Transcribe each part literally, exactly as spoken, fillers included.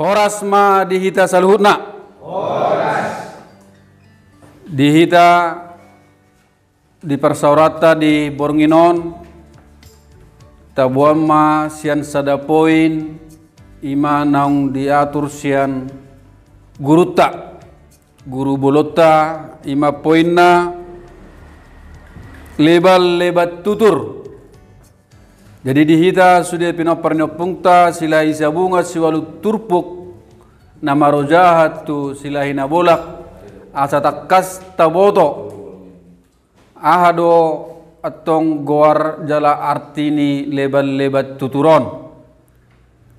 Horas ma di hita saluhutna. Di hita di parsaoranta di borngin on, taboan ma sian sada poin, i ma naung diatur sian gurunta, guru bolonta, i ma poinna leban-leban tutur. Jadi di hita sude pinompar ni ompungta Silahi Sabungan siualu turpuk na marojahan tu Silahi Nabolak, asa tangkas taboto aha do antong goar jala arti ni leban-leban tutur on.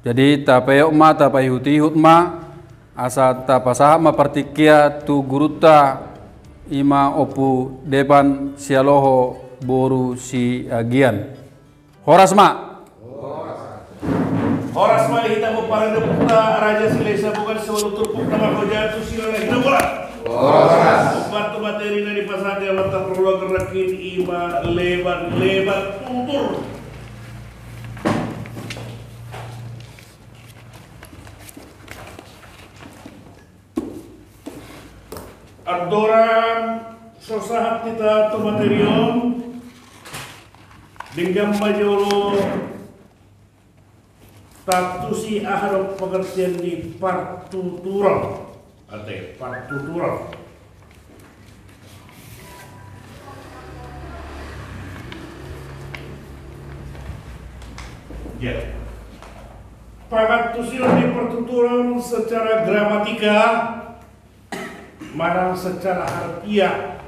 Jadi tapeop ma, tapaihut-ihut ma, asa tapasahat ma partingkian tu gurunta, i ma Ompu Depan Sialoho boru Siagian. Horas ma. Horas ma di hita pomparan ni ompunta Raja Silahi Sabungan siualu turpuk na marrojahan tu Silahi Nabolak. Horas. Ompunta, materi na dipasahat ni amanta parhulaon nangkin i ma leban-leban tutur. Andorang so sahat hita tu materi on, denggan ma jolo taantusi aha do pengertian ni partuturon. Ate, partuturon. Ya. Pangantusion ni partuturon secara gramatika manang secara harfiah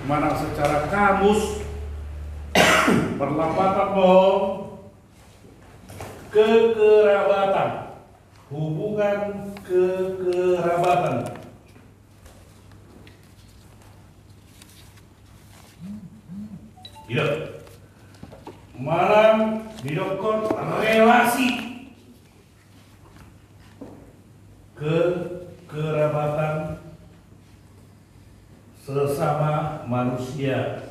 manang secara kamus, perlambatan do kekerabatan, hubungan kekerabatan. Ya. Manang didokkon relasi kekerabatan sesama manusia.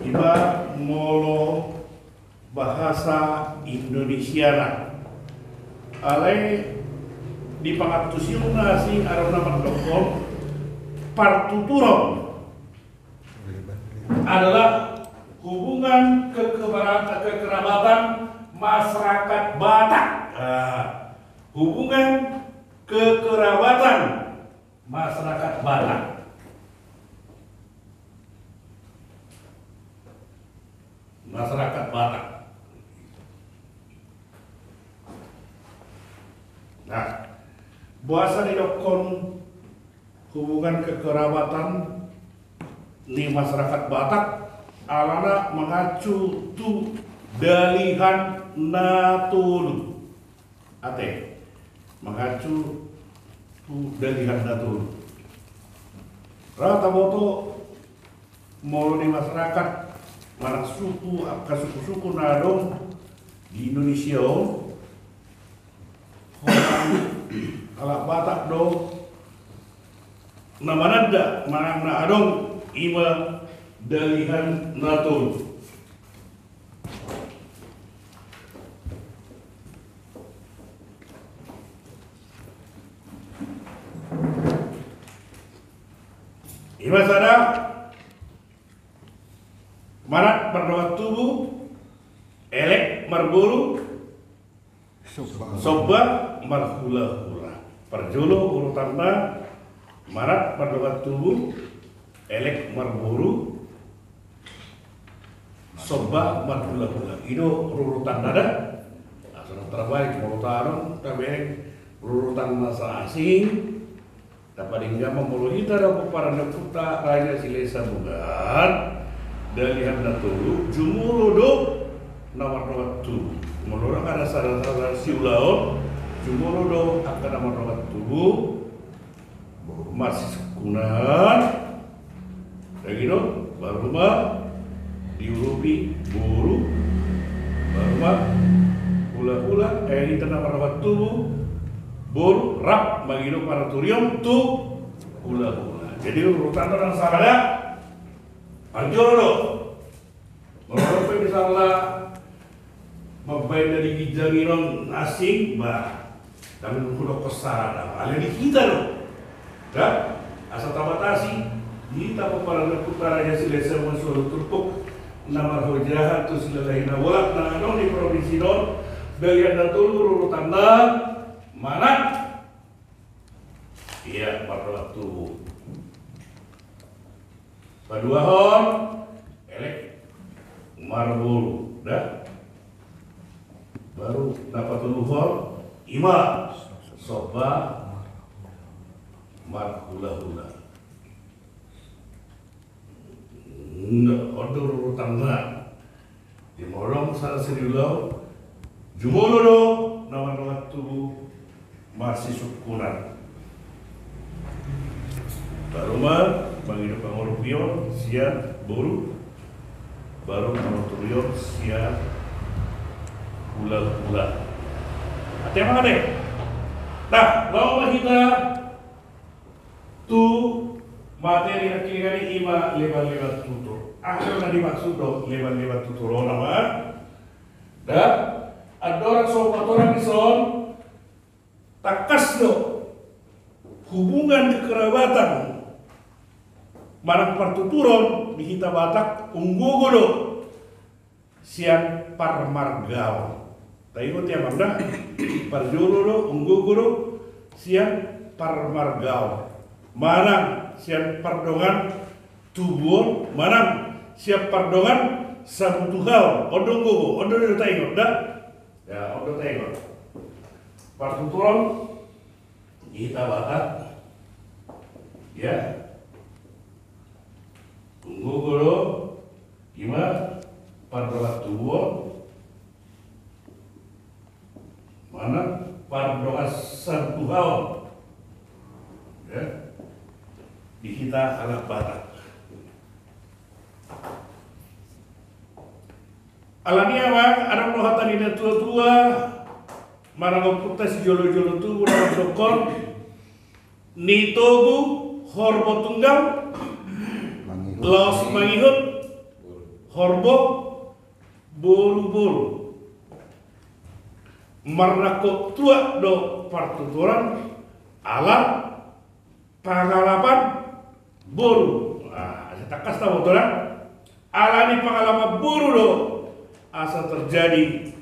I ma molo bahasa Indonesiana. Alai di pangantusionna si adong na mandokkon partuturon adalah hubungan kekebarata-, kekerabatan masyarakat Batak. Nah, hubungan kekerabatan masyarakat Batak. Masyarakat Batak. Nah, boasa didokkon hubungan kekerabatan ni masyarakat Batak, alana mangacu tu dalihan na tolu. Ate, mangacu tu dalihan na tolu. Ra taboto molo di masyarakat manang suku, angka suku-suku na adong di Indonesia on, halak Batak do na mananda manang na adong i ma dalihan na tolu. I ma sada, manat mardongan tubu, elek marboru, somba marhulahula. Parjolo urutanna, manat mardongan tubu, elek marboru, somba marhulahula. I do urutanna da. Asa na tarbaen molo taon tabereng urutanna saasing. Tapadenggan ma molo hita da pomparan ni ompunta Raja Silahi Sabungan, dalihan na tolu, jumolo do na mardongan tubu. Molo ndang ada sada-sada siulaon, jumolo do angka na mardongan tubu, marsisungkunan. Jadi do, baru ma diurupi boru, baru ma hulahula, eh, di tengah mardongan tubu, boru, rap ma i do panuturion tu hulahula. Jadi urutanna ndang sada, parjolo do. Molo pe misalna mambaen na di ginjang i non asing, bah, tapi nunga dokkon sara da, alai di hita do. Da, asa tabatasi hita pomparan ni ompunta Raja Silahisabungan Solu Turpuk na marhojahan tu Silalahi Nabolak na adong di provinsi on, bagian na tolu urutanna, manang, ia, mardongan tubu. Paduahon, elek marboru, da. Baru na patoluhon, ima somba marhulahula. Nda, on do urutanna. Di molo sada sariulau, jumolo do na mardongan tubu marsisungkunan. Baru ma mangido pangurupion sian boru, baru panuturion sian hulahula. Ate, amang ate. Nah, laho ma hita tu materi nangkiningan i, ima lebanleban tutur. Aha do na dimaksud dohot lebanleban tutur on, amang? Da, andorang so patorang dison, tangkas do hubungan kekerabatan manang partuturon di hita Batak umgogo do sian parmargaon. Taingot i, amang, da. Parjolo do, umgogo do sian parmargaon, manang sian pardongan tubuon, manang sian pardongan sabutuhaon. On do umgogo, on do taingot, da. Ya, on do taingot. Partuturon di hita Batak, ya, umgogo do, ima pardongan tubuon manang pardongan sabutuhaon, ya, di hita halak Batak. Alani i, amang, adong do hata ni natuatua manang ompunta sijolojolo tubu na mandokkon, ni togu horbo tunggal, mangihut, laos mangihut horbo boruboru. Marnangkok tuat do partuturan ala pangalapan boru. Nah, asa tangkas taboto, da. Alani pangalapan boru do asa terjadi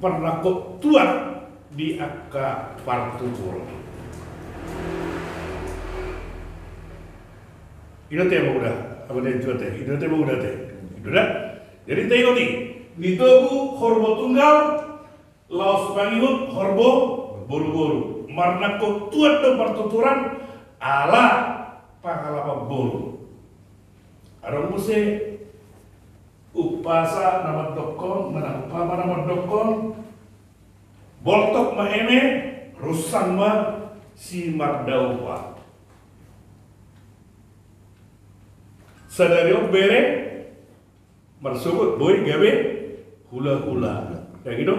parnangkok tuat di angka partuturon. I do ate, amang uda, amang uda, i do ate, amang uda, ate. I do, da. Jadi taingot i, ni togu horbo tunggal, laos mangihut horbo boruboru. Marnangkok tuat do partuturan ala pangalapan boru. Adong muse umpasa na mandokkon, manang umpama na mandokkon, boltok ma eme, runsang ma simardaupa. Sadari on bere marsogot boi gabe hulahula. Yang i do,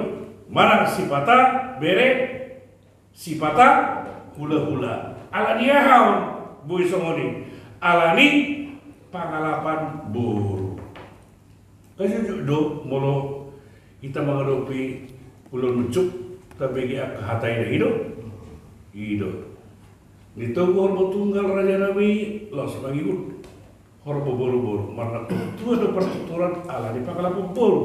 manang sipata bere, sipata hulahula. Alani aha on boi songon i? Alani pangalapan boru. Kan jujur do, molo hita mangadopi ulaon unsuk, tabege angka hata i, da, i do. I do. Ni togu horbo tunggal, raja nami, laos mangihut horbo boruboru. Marnangkok tuat do partuturan alani pangalapan boru.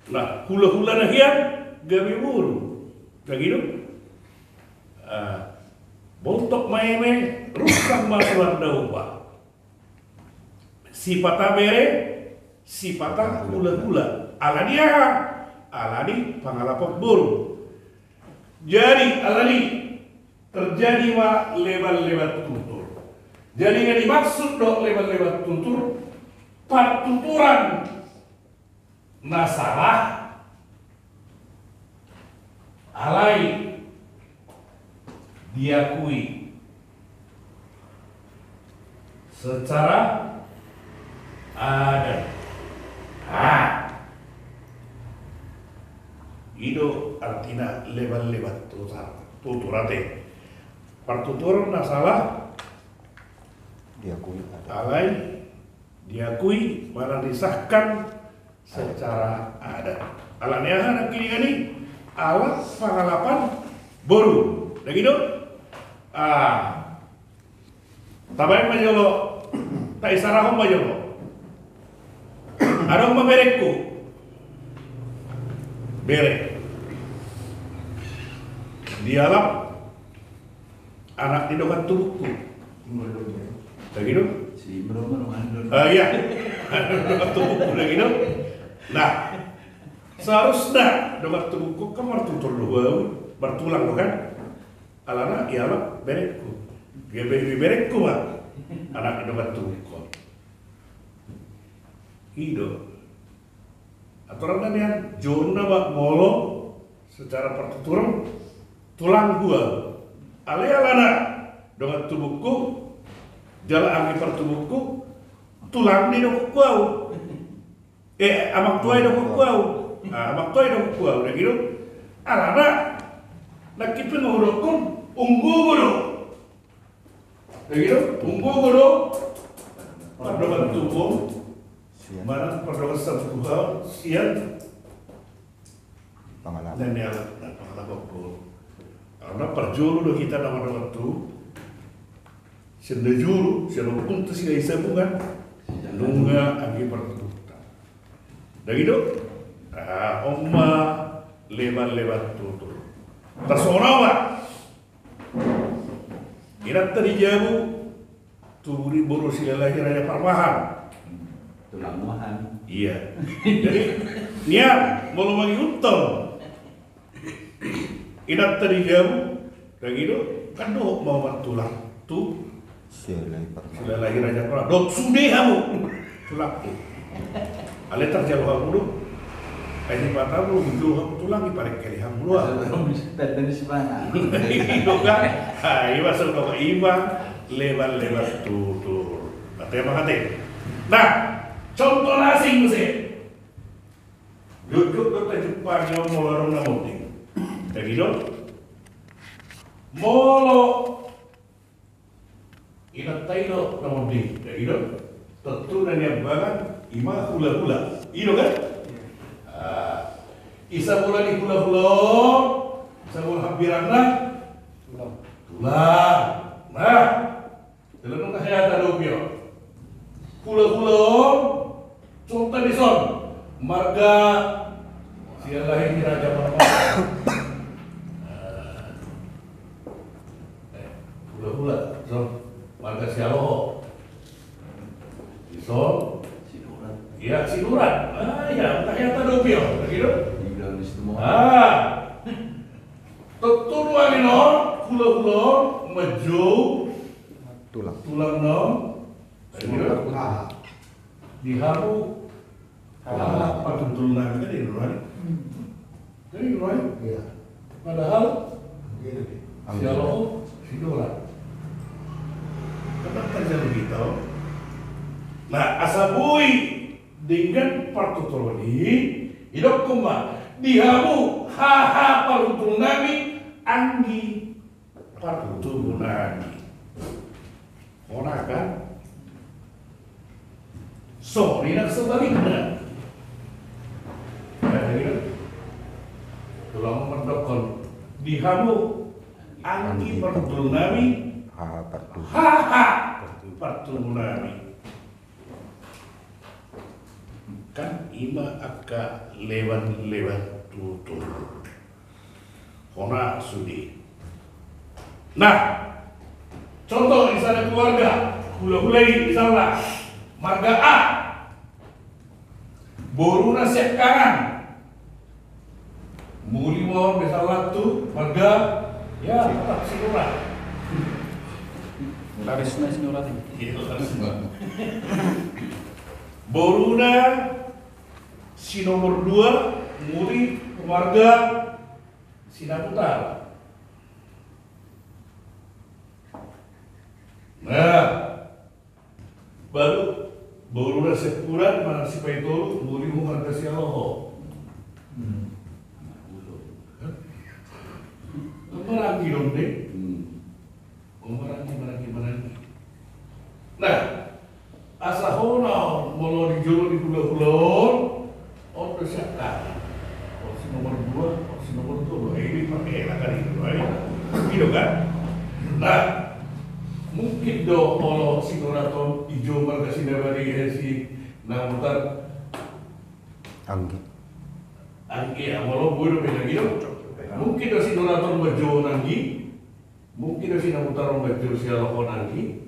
Nah, hulahula na hian gabe boru. Kan i do. Ah, boltok ma eme, runsang ma simardaupa. Sipata bere, sipata hulahula. Alani aha? Alani pangalapan boru. Jadi, alani terjadi ma lebanleban tutur. Jadi, na dimaksud dohot lebanleban tutur, partuturan na salah alai diakui secara adat. Ah. I do artina lebanleban tutur, tutur, ate. Partuturan na salah diakui adat. Alai diakui manang disahkan secara adat. Ala ni aha nangkiningan i? Ala pangalapan boru. Dang i do? Ah. Tabaen ma jolo, taisarahon ma jolo. Adong ma berengku. Bere. Dialap anak ni dongan tubuku. Dang i do? Si Imron ma dongan dongan. Ah, iya. Dongan tubuku, dang i do? Nah, seharusna dongan tubuku kan martutur do au, martulang do kan? Alana ialap berengku. Dia be-, berengku ma anak ni dongan tubuku. I do. Aturanna nian, jolma ma molo secara partuturan tulanghu au. Alai alana dongan tubuku, jala anggi partubuku, tulang ni donganhu au. Eh, amangtua i donganhu au. Ah, amangtua i donganhu au, dang i do? Alana, nangkin pe nga hudokkon, umgogo do. Dang i do? Umgogo do. Pardongan tubu. Sian. Manang pardongan sabutuha, sian. Pangalapan. Nah, ni ala, nah, pangalapan boru. Karena parjolo do hita na mandongan tubu. Sian na jolo, sian ompunta Silahisabungan. Nunga anggi partuturta. Dang i do? Ah, on ma leban-leban tutur. Tarsongon on ma. Inanta di jabu, tubu ni boru Silalahi Raja Parmahan. Tulang Mahan. Iya. Jadi, nian, molo mangihuthon inanta di jabu, dang i do, kan dohot ma omak tulang tu Silalahi Parmahan. Silalahi Raja Parmahan. Dohot sude hamu. Tulangku. Alai tarjalo hamu do. Ai sipata molo jolo hamu tulang, diparengkeli hamu do. Asal hamu bisa tanda ni simangan. I do kan? Ah, i ma songon i ma leban-leban tutur. Ate ma ate. Nah, contoh na asing muse. Jotjot do tajumpang i on molo adong na monding. Dang i do? Molo inanta i do na monding, dang i do? Tontu na niambangan i ma hulahula. I do kan? Ah, isa bola ni hulahula on, isa bola hambiranna? Tulang. Tulang. Nah, Dalam nunga hea tadopi on. Hulahula on, contoh dison. Marga Silalahi Raja Parmahan. Eh, hulahula, son. Marga Sihaloho. Dison. Sinurat. Iya, Sinurat. Ah, iya, nunga hea tadopi on. Begitu? Tinggal di situ mau. Ah. Tontu nuaeng on, hulahula on manjou tulang. Tulang na on. Di hamu haha parhundul nami, kan i do nuaeng. Kan i do nuaeng. Iya. Padahal Sihaloho, Sinurat. Tetap saja begitu. Nah, asa boi denggan partuturon i, idokkon ma, di hamu haha parhundul nami, anggi partubu nami. Hona kan? Songon i nang sebalikna. Nah, jadi kan? Tulang mandokkon, di hamu anggi partubu nami, haha partubu nami. Kan i ma angka leban-leban tutur. Hona sude. Nah, contoh di sana keluarga, hulahula i misalna marga A. Boruna siangkangan. Muli ma on misalna tu marga, ya, tetap Sinurat. Larisna Sinurat i. Iya, larisna. Boruna si nomor dua, muli marga Sinaputar. Nah, baru, boruna Siampuran, manang Sipaitolu, muli ma marga Sihaloho. Hmm. Maranggi do on deng. Hmm. Oh, maranggi, maranggi, maranggi. Nah, asa hona on Gitu kan? Nah, mungkin do olo Sinurat on dijou marga Sinabari, eh, Sinamutar. Anggi. Anggi, ya, molo boi do beda gitu. Mungkin do Sinurat on manjou Anggi. Mungkin do Sinamutar on manjou sialohon Anggi.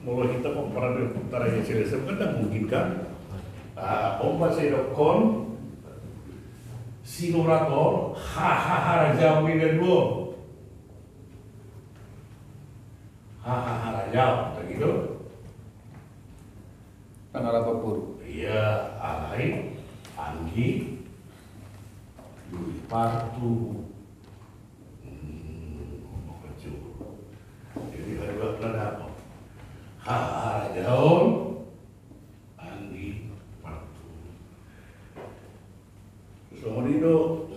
Molo hita kompara do utara ya selesai kan tidak mungkin kan? Ah, on ma sai dokkon Sinurat on, ha, ha, harajaon ni na dua. Ha, ha, harajaon, tak gitu? Kan ala papuru. Iya, alai, Anggi, Dui Partu. Hmm, maka jolo. Jadi, haduan na dapot. Ha, harajaon, Anggi, Partu. Songon i do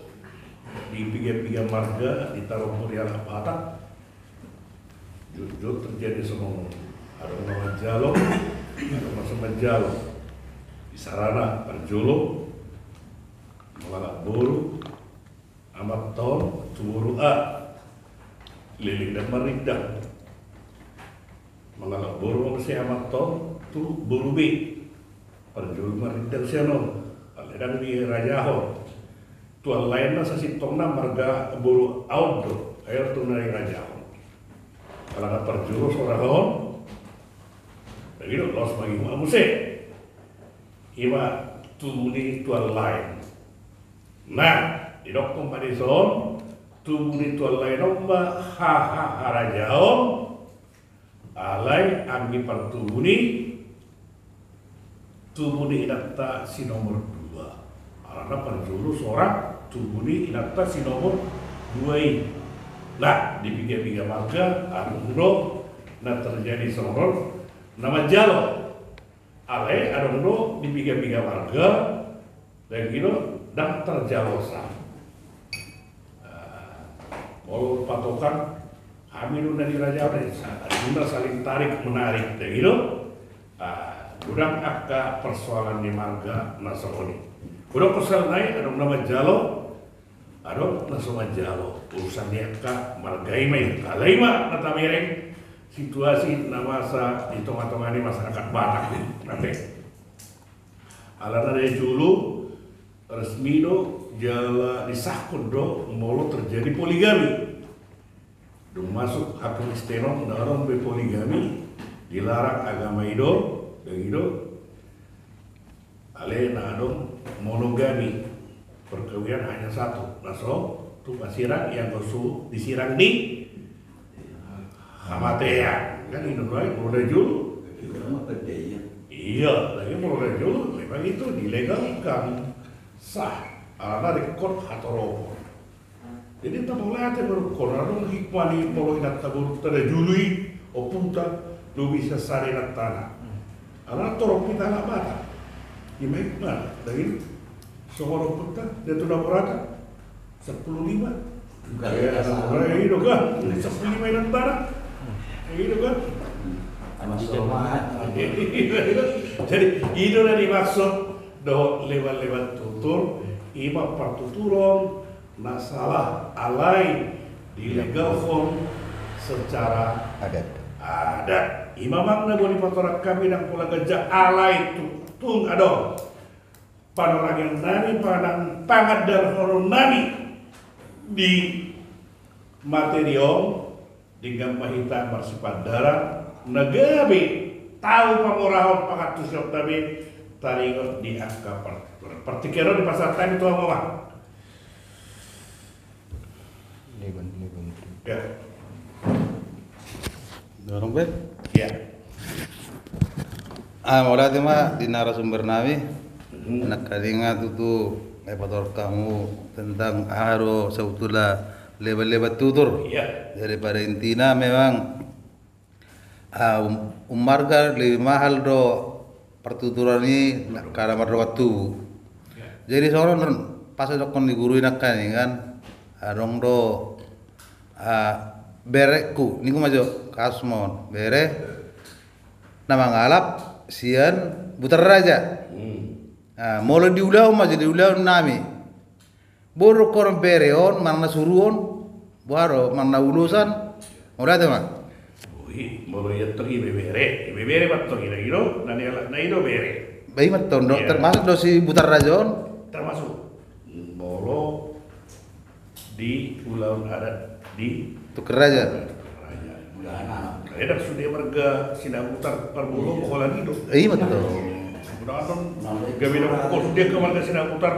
di piga-piga marga di tarompu di halak Batak. Jotjot terjadi songon on. Adong na manjalo, adong na so manjalo. Di sarana parjolo, mangalap boru, amanta on tu boru A. Leleng ndang marindang. Mangalap boru muse amanta on tu boru B. Parjolo marindang sian on. Alai ndang dirajahon. Tuan laenna sasintongna marga boru A on do. Ai ndang dirajahon. Alana parjolo so ra on. Jadi do, laos mangihut muse. Ima tubu ni tuan laen. Nah, didokkon ma dison, tubu ni tuan laen on ma ha, ha, harajaon, alai Anggi Partubu ni tubu ni inanta si nomor dua. Alana parjolo so ra tubu ni inanta si nomor dua i. Nah, di piga-piga marga, adong do na terjadi songon on, na manjalo. Alai adong do di piga-piga marga, daging do, ndang terjalosa. Ah, molo patokan, hami do na dirajahon, sa-, adong na saling tarik menarik, daging do. Ah, godang angka persoalan di marga na songon i. Godang persoalan lain, adong na manjalo, adong na so manjalo. Urusan ni angka marga i ma i. Alai ma na tabereng situasi na masa di tonga-tonga ni masyarakat Batak i. Ate. Alana dari jolo resmi do jala disahkon do molo terjadi poligami. Dung masuk hakristenon ndang adong be poligami, dilarang agama i do, daging do. Alai na adong monogami, perkawinan hanya satu, na so tupa sirang, ianggo so disirang di hamatean. Kan i do, mulai jolo. Iya, tapi mulai jolo memang itu dilegalkan, sah. Alana ringkot hatoropon. Jadi, tabo late baru kona dong hikmah ni molo inanta boru tada jului, ompunta, lobi sasada inantana. Alana torop hita halak Batak. Ima hikmah, daging. Songon ompunta, dia tu na borata, sepuluh lima. Bukan. Ya, sepuluh lima kan? Sepuluh lima inantana. Ido kan? Sama Soma. Jadi, ido na dimaksud dohot leban-leban tutur, ima partuturon, na salah alai dilegalhon secara adat. Adat. Ima amang na boi dipatorang hami nang pola ganjang alai tu-, tung adong panorangion nami, panang-, pangandarhonon nami di materi on, denggan ma hita marsipandaran, na gabe tau pangorahon pangantusion nami taringot di angka par-, partingkian on dipasahat hami tu hamu amang. Leban, leban. Ya. Dorong be? Ya. Ah, mauliate ma di narasumber nami. Hmm. Nangkaningan tutu, eh, patorang hamu tentang aha do sabotulna leban-leban tutur. Iya. Jadi pada intina memang Ah, um-, ummarga lebih mahal do partuturan i na-, karena mardongan tubu. Ya. Jadi songon on pas didokkon ni guru i nangkaningan, adong do, ah, bereku, ninna ma jo kasus ma on, bere na mangalap sian Butar Raja. Hmm. Ah, molo di ulaon ma jo, di ulaon nami. Boru dohonon bere on, manang na suru on, Waro, manang na ulosan. Mauliate ma. Ui, molo i antong ibebere, ibebere ma antong i, na i do, na nialap na i do bere. Ba i ma antong do, termasuk do si Butar Raja on. Termasuk. Molo di ulaon adat di Tukir Raja. Tukir Raja. Mudahana. Edang sude marga Sinabutar parboru holan i do. I ma antong. Mudahana gabe na ko sude ke marga Sinabutar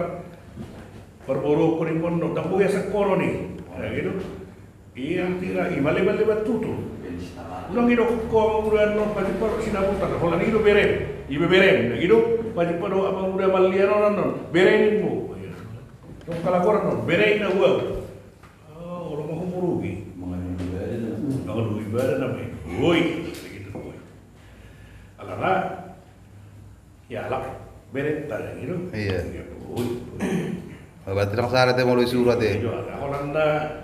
parboru ko ni mondo, ndang boi asa kono ni. Na i do. Ia tira i maleban-leban tutur. Unang i do ko amang uda annon pajumpang Sinabutar, holan i do bere. Ibebere, na i do pajumpang do amang uda Mallian on annon. Bere ni mu. Tong kalakoran on, bere na uang. Ah, orang mau merugi. Mangadu ibada na. Mangadu ibada na. Woi, begitu woi. Alana ya alap bere tadi gitu. Iya. Woi. Berarti dang sada te molo i surat e. Iya, alana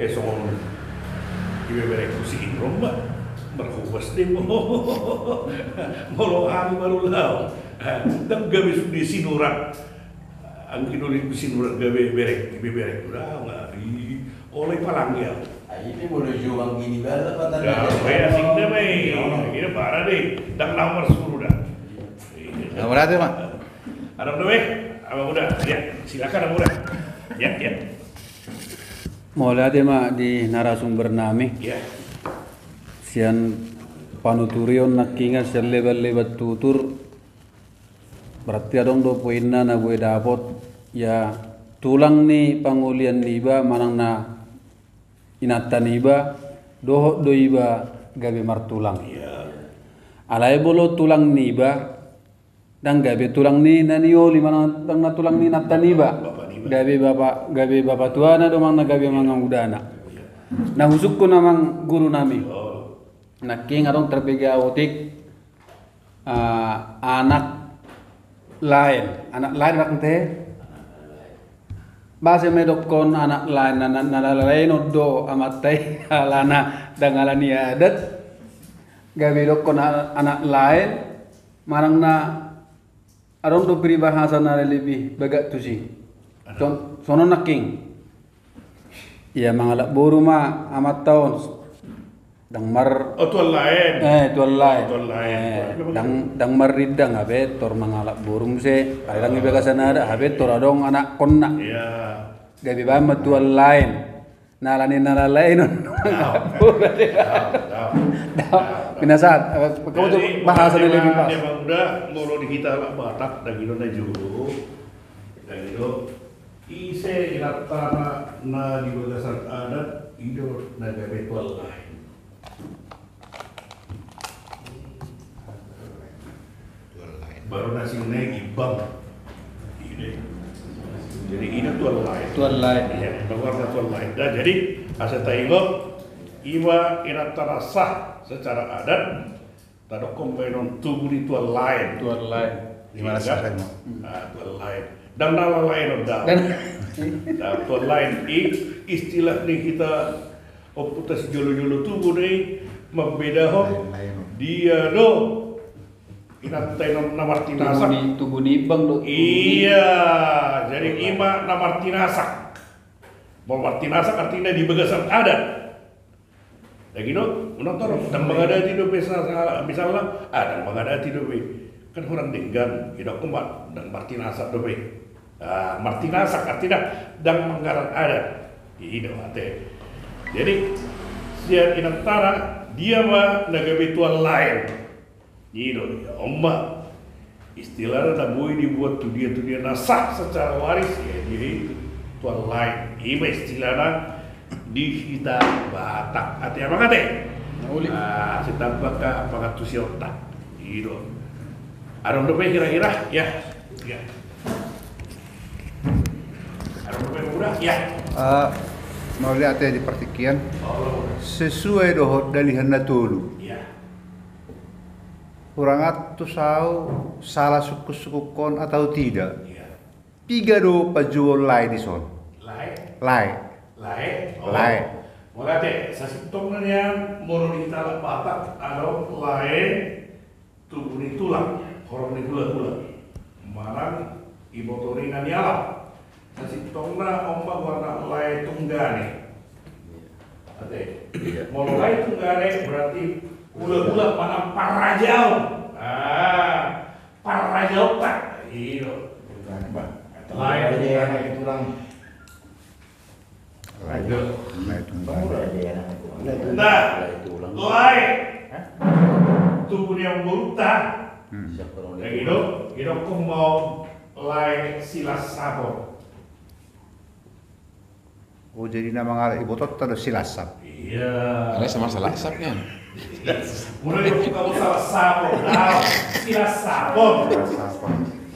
eh songon ibebere ku si Indro ma. Marhobas de mo. Molo hami baru lao. Ndang gabe sude sinurat. Anggi do lingku sinurat gabe berek, gabe berek. Udah, nggak. Ih, oleh palang ya. Ai pe molo jo anggi ni bala patang. Ya, ya, asing de mai. Gini parah deh. Ndang nomor sepuluh dah. Nomor apa, Mak? Ada udah weh. Abang udah. Ya, silakan Abang udah. Ya, ya. Mauliate ma di narasumber nami. Ya. Sian panuturion nangkingan sian leban-leban tutur. Berarti adong do poinna na boi dapot, ya, tulang ni pangolian niba manang na inanta niba, dohot do iba gabe martulang. Alai molo tulang niba, ndang gabe tulang ni na nioli manang ndang na tulang ni inanta niba. Gabe bapa, gabe bapatuana do manang na gabe amangudana. Na husungkun amang guru nami. Nangking adong tarpegea otik, ah, anak laen, anak laen nang te. Boasa ma didokkon anak laen, na, na, na laenon do amanta i alana ndang ala ni adat. Gabe didokkon a-, anak laen manang na adong do peribahasa na lebih bagak tusi. Son-, songon on nangking. Ia mangalap boru ma amanta on. Ndang mar- Oh, tuan laen. Eh, tuan laen. Tuan laen. Eh, ndang, ndang marrindang hape tor mangalap boru muse. Ai ndang i bagasan adat hape tor adong anakkonna. Iya. Gabe baen ma tuan laen. Na ala ni na laenon. Daon, daon. Daon. Binasahat. Jadi, bahasa na lebih pas. Molo di hita halak Batak, ndang i do na jolo. Ndang i do. Ise inantana na di bagasan adat, i do na gabe tuan laen. Tuan laen. Baru na asing na i ibang. Jadi i do tuan laen. Tuan laen. Iya, ibang baru na tuan laen. Nah, jadi asa taingot, i ma inantana sah secara adat, tadokkon baenon tubu ni tuan laen. Tuan laen. Di mana sah? Ah, tuan laen. Ndang na laenon da. Tuan laen i istilah ni hita ompunta sijolo-jolo tubu do i mambedahon dia do inanta i na martinasak. Tubu ni, tubu ni ibang do. Iya, jadi i ma na martinasak. Molo martinasak artina di bagasan adat. Jadi do, unang torop, ndang mangadati dope sa-, sa-, misalna, ah, ndang mangadati dope. Kan hurang denggan, i do, kumat, ndang martinasak dope. Ah, martinasak artina ndang manggarar adat. I do ate. Jadi sian inantana dia ma na gabe tuan laen. I do, ia on ma istilahna na boi dibuat tu dia, tu dia na sah secara waris, ya dia i tuan laen. I ma istilahna di hita Batak. Ate amang ate. Ah, sitamba ka pangantusionta. I do. Adong dope hira-hira, ya. Ya. Adong dope udah, ya. Eh, mauliate di partingkian. Sesuai dohot dalihan na tolu. Ya. Hurang antus au sala sungkun-sungkunkon atau tidak. Ya. Piga do panjouon lae dison? Lae. Lae. Lae. Oh. Lae. Mauliate, sasintongna nian molo di hita halak Batak adong lae tubu ni tulang, horong ni hula-hula. Manang iboto ni na nialap. Sasintongna on ma goarna lae tunggane. Molo lae tunggane berarti hulahula manang parrajaon. Ah, parrajaonta. Iyo. Lae tunggane. Lae tunggane. Nah, lae tubu ni amangboruta. Jadi do, idokkon ma lae Silasapon. Oh, jadi na mangalap ibotonta do Silasap. Iya. Ada sama Salasap kan? Mulai buka Salasapon, nah, Silasapon. Salasapon.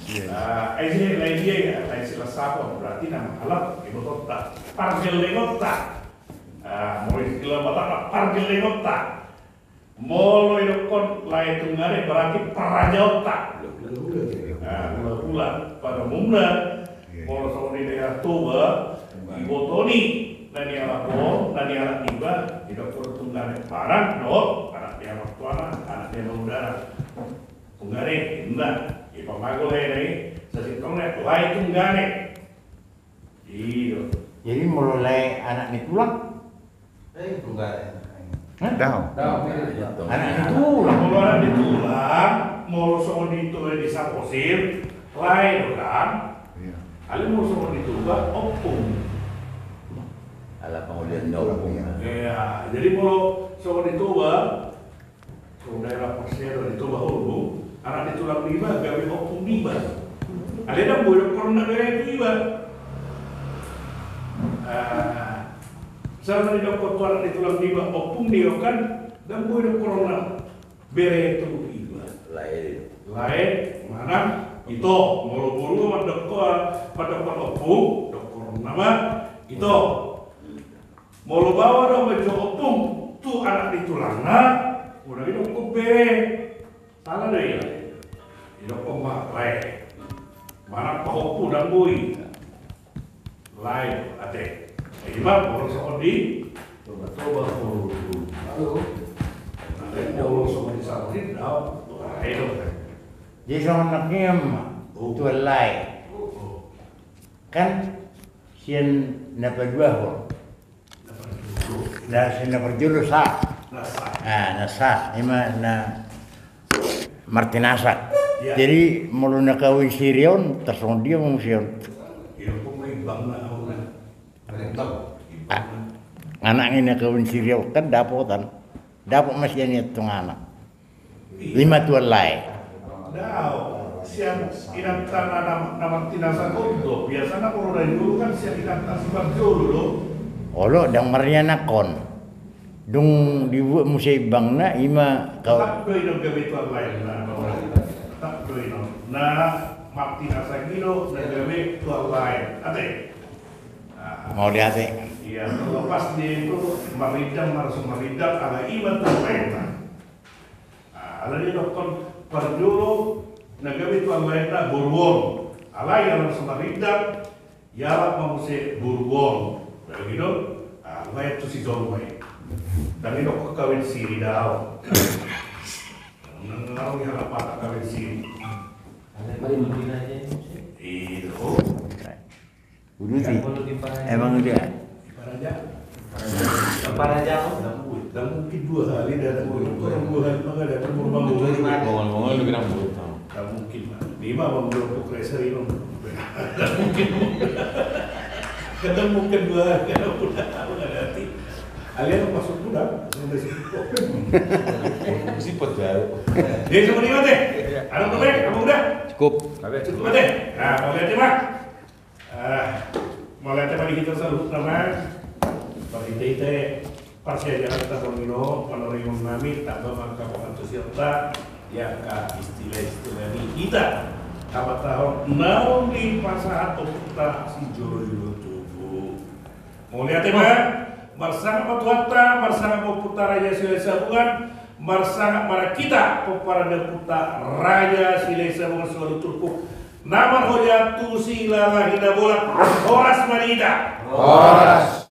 Iya. Ah, eh, iya, lae dia ya, lae Silasapon. Berarti na mangalap ibotonta. Pargellengonta. Ah, mulai istilah mata pargellengonta. Molo idokkon lae tunggane berarti parrajaonta. Hulahula. Nah, hulahula. Pada umumna, molo songon di daerah Toba, iboto ni na nialap on, na nialap niba, idokkon tunggane. Barang do anak ni amangtuana, anak ni amangudana. Tunggane, inna, ipamago lae na i, sasintongna lae tunggane. Iyo. Jadi molo lae anak ni tulang? Eh, tunggane. Hah? Dao. Dao. Anak ni tulang. Molo anak ni tulang, molo songon di Toba, di Samosir, lae do kan? Iya. Alai molo songon di Toba, ompung. Ala pangolian na ompung. Iya. Iya, jadi molo songon di Toba, songon daerah Persero di Toba Holbung, anak ni tulang niba gabe ompung niba. Alai ndang boi dohonon na bere tu iba. Ah, songon na didokkon tu anak ni tulang niba ompung niba kan, ndang boi dohonon na bere tu iba. Lae. Lae manang ito, molo boru mandokkon, mandokkon ompung, dohonon nama ito. Molo baoa do manjou ompung tu anak ni tulangna, unang idokkon bere. Sala do i. Idokkon ma lae. Manang pahompu ndang boi. Lae, ate. Ima molo songon di Toba, Toba, Toba. Halo. Molo songon di Samosir, dao, lae do. Jadi songon nangkin ma, oh, tuan lae. Oh, oh. Kan sian na paduahon. Na, na parjolo sa. Na sa. Ah, na sa. Ima na martinasak. Iya. Jadi molo na kawin siri on, tarsongon dia ma muse on? Iya, pemain bang na au na. Ah, anak ni na kawin siri on kan dapotan. Dapot ma sian i antong anak. Ima tuan lae. Dao, sian inanta na, na, na martinasak on do. Biasana molo na jolo kan sian inanta si parjolo do. Olo, ndang marianakhon. Dung dibuat muse imbangna, ima kau. Tetap do i do gabe tuan lae na, tetap do i do. Na martinasak i do na gabe tuan lae. Ate. Mau di ate. Iya, terlepas dia itu marindang, marsu marindang, ala ima tuan lae na. Ah, ala didokkon parjolo na gabe tuan lae na boru on. Alai ala marsu marindang, ialap ma muse boru on. Begitu. Ah, lae tu si jolma i. Ndang didokkon kawin siri, dao. Ndang, ndang ialap hata kawin siri. Itu. Uduti. Emang udah. Paraja. Paraja. Nggak mungkin dua kali datang. Orang dua kali mah nggak datang, mau bangun. Bangun, bangun, lebih rambut. Nggak mungkin, Pak. Ini mah abang belum kukreser ini. Nggak mungkin. Kadang mungkin dua kali, kadang udah tahu nggak ganti. Kalian masuk udah, langsung dari situ. Sipet ya. Jadi, sama dia, Teh. Ada belum, Teh? Apa udah? Cukup. Cukup, Teh. Nah, mau lihat, Pak. Ah, mauliate ma di hita saluhutna ma. Marhitehite parsiajaranta borngin on, panoringon nami, tamba ma angka pangantusionta di angka istilah-istilah ni hita. Habatahon naung dipasahat ompunta sijolojolo tubu. Mauliate ma, marsangap ma Tuhanta, marsangap ma ompunta Raja Silahisabungan, marsangap ma hita pomparan ni ompunta Raja Silahisabungan siualu turpuk. Na marhojat tu silalahi na bolak, horas ma di hita. Horas.